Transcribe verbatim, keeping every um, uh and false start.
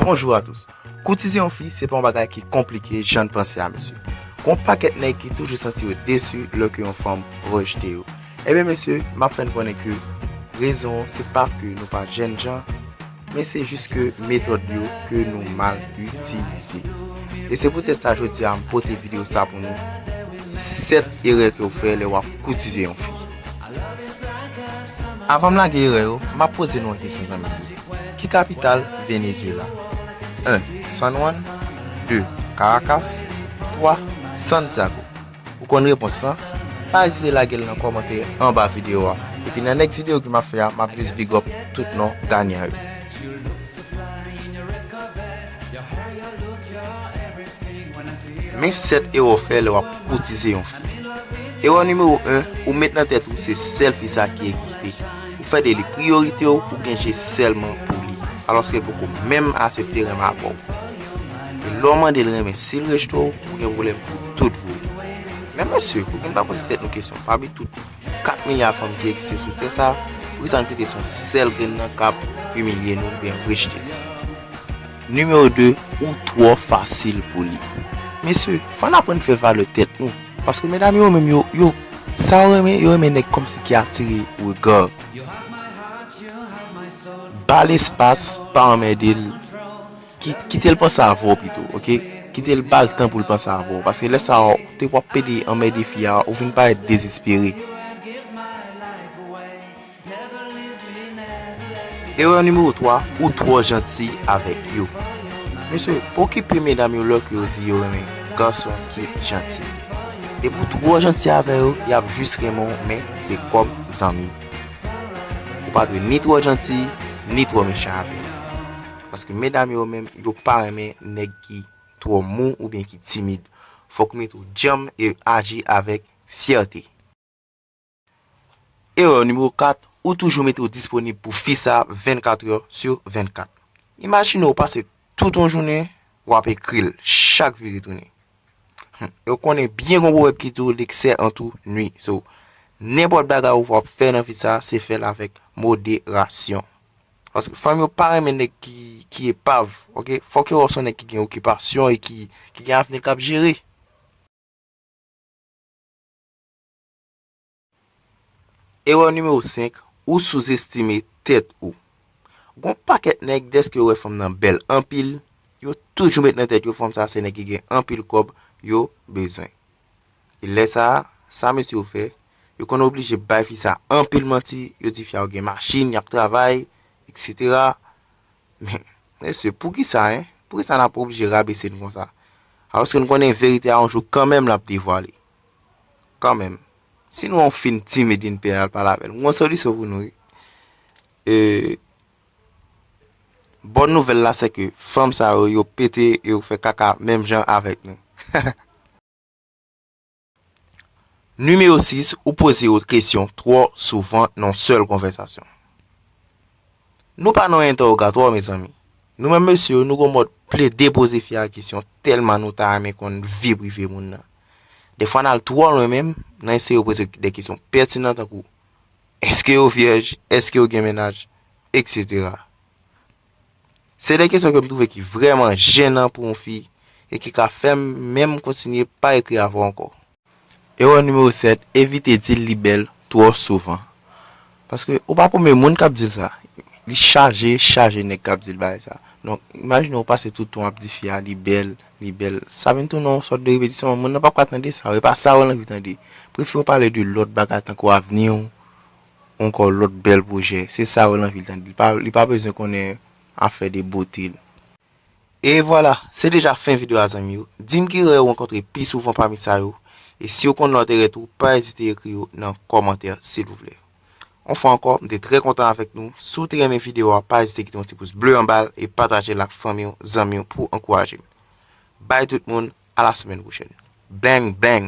Bonjour à tous. Koutize yon fi, se pa yon bagay ki konplike jan n panse a, mesye. Gon pakèt nèg ki toujou santi yo desi lè ke yon fanm rejte yo. Ebyen, mesye, m ap fè n konnen ke rezon an, se pa ke nou pa jènjan, men se jis ke metòd yo ke nou mal itilize. E se poutèt sa, jodi a, m pote videyo sa pou nou. Sèt erè ke w fè lè w ap koutize yon fi. Avan m lage erè yo, m ap poze nou yon kesyon, zanmi m yo. Ki kapital Venezuela? En, San Juan. De, Caracas. Twa, Santiago. Ou konn repons lan? Pa ezite lage l nan kòmantè anba videyo a. Epi nan next videyo ke m ap fè a, m ap jis big up tout non ganyan yo. Men sèt erè w fè lè w ap koutize yon fi. Erè nimewo en, ou met nan tèt ou se sèl fi sa ki egziste. Ou fè de li priyorite w, ou gen je sèlman pou li. Alòske l poko menm asepte renmen avè w. E lè w mande l renmen, si l rejte w, ou gen pwoblèm pou tout vi w. Men mesye, pou ki n pa poze tèt nou kesyon, pami tout kat milya fanm ki egziste sou tè sa, poukisa n kite se yon sèl grenn nan k ap imilye nou oubyen rejte nou? Nimewo de, ou twò fasil pou li. Mesye, fò n aprann fè valè tèt nou. Paske medam yo menm, yo, yo, sa yo renmen, yo renmen nèg kòmsi ki atire rega. Ba l espas, pa anmède l. Ki-, kite l panse avè w pito, oke? Kite l ba l tan pou l panse avè w. Paske lè sa a, ou te w ap pede anmède fi a, ou vin parèt dezespere. Erè nimewo twa, ou twò janti avèk yo. Mesye, pa okipe medam yo lè ke yo di yo renmen gason ki janti. Depi w twò janti avè yo, y ap jis renmen w, men se kòm zanmi. Ou pa dwe ni twò janti, ni twò mechan avè yo. Paske medam yo menm, yo pa renmen nèg ki twò mou oubyen ki timid. Fòk ou mete w djanm e aji avèk fyète. Erè nimewo kat, ou toujou mete w disponib pou fi sa vennkat è sou vennkat. Imajine w pase tout yon jounen, w ap ekri l chak vire tounen. Hum, e w konnen byen gon pwovèb ki di w, leksè an tou nwi. So, nenpòt bagay ou w ap fè nan vi sa, se fè l avèk moderasyon. Paske fanm yo pa renmen nèg ki, ki epav, oke? Fòk yo wè w se yon nèg ki gen okipasyon e ki, ki gen avni l k ap jere. Erè nimewo senk, ou souzestime tèt ou. Gon pakèt nèg, dèske yo wè fanm nan bèl anpil, yo toujou met nan tèt yo fanm sa se nèg ki gen anpil kòb yo bezwen. E lè sa a, sa mesye yo fè, yo konn oblije bay fi sa anpil manti, yo di fi a yo gen machin, y ap travay, etsetera. Men, mesye, poukisa, en? Poukisa n ap oblije rabese n konsa? Alòske n konnen verite a yon jou kanmenm l ap devwale. Kanmenm. Si nou wè yon fi n timid, n pè al pale avè l, m gon solisyon pou nou, wi. E, bòn nouvèl la, se ke fanm sa yo, yo pete, yo fè kaka menm jan avèk nou. Nimewo sis, ou poze yo kesyon twò souvan nan yon sèl konvèsasyon. Nou pa nan yon entèwogatwa, mezanmi. Nou menm mesye yo, nou gon mòd plede poze fi a kesyon tèlman nou ta renmen konn vi prive moun nan. Defwa n al twò lwen menm, nan eseye poze de kesyon pètinan tankou, èske yo vyèj? Èske yo gen mennaj? Etsetera. Se de kesyon ke m twouve ki vrèman jenan pou yon fi e ki ka fè m menm kontinye pa ekri avè w ankò. Erè nimewo sèt, evite di l li bèl twò souvan. Paske ou pa premye moun k ap di l sa. Li chaje, chaje nèg k ap di l bagay sa. Donk, imajine w pase tout tan w ap di fi a li bèl, li bèl. Sa vin tounen yon sòt de repetisyon, moun nan p ap ka tande sa, e pa sa yo l anvi tande. Prefere w pale de lòt bagay tankou avni w, ankò lòt bèl pwojè. Se sa yo l anvi tande. Li pa, li pa bezwen konnen afè de bote l. E vwala, se deja fen videyo a, zanmi yo. Di m ki erè ou rankontre pi souvan pami sa yo. E si w konn lòt erè tou, pa ezite ekri yo nan kòmantè, silvouplè. Yon fwa ankò, m te trè kontan avèk nou. Si w te renmen videyo a, pa ezite kite yon ti pous ble anba l e pataje l ak fanmi w, zanmi w pou ankouraje m. Bay tout moun, a la semèn pwochèn. Bang, bang!